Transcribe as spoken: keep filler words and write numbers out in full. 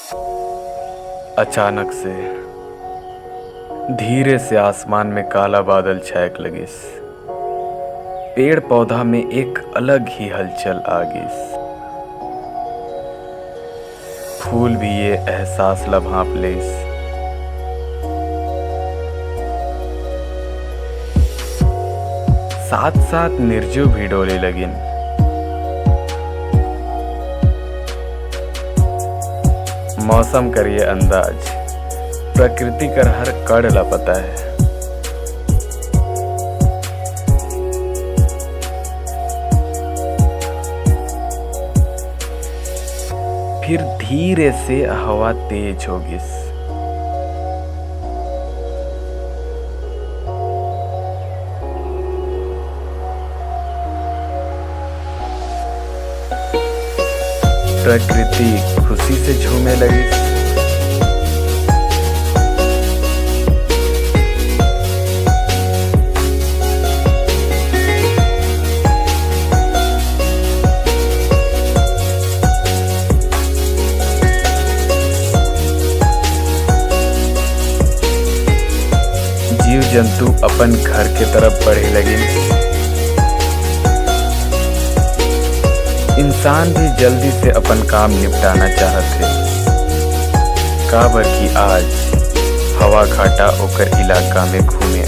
अचानक से धीरे से आसमान में काला बादल छायक लगिस। पेड़ पौधा में एक अलग ही हलचल आ गिस। फूल भी ये एहसास ला भांप लेस। साथ साथ निर्जो भी डोले लगिन। मौसम कर ये अंदाज, प्रकृति कर हर कण ला पता है। फिर धीरे से हवा तेज हो गिस। प्रकृति खुशी से झूमे लगिस। जीव जंतु अपन घर के तरफ बढ़े लगिन। इंसान भी जल्दी से अपन काम निपटाना चाहत हे, काबर कि आज हवा घाटा ओकर इलाका में घूमे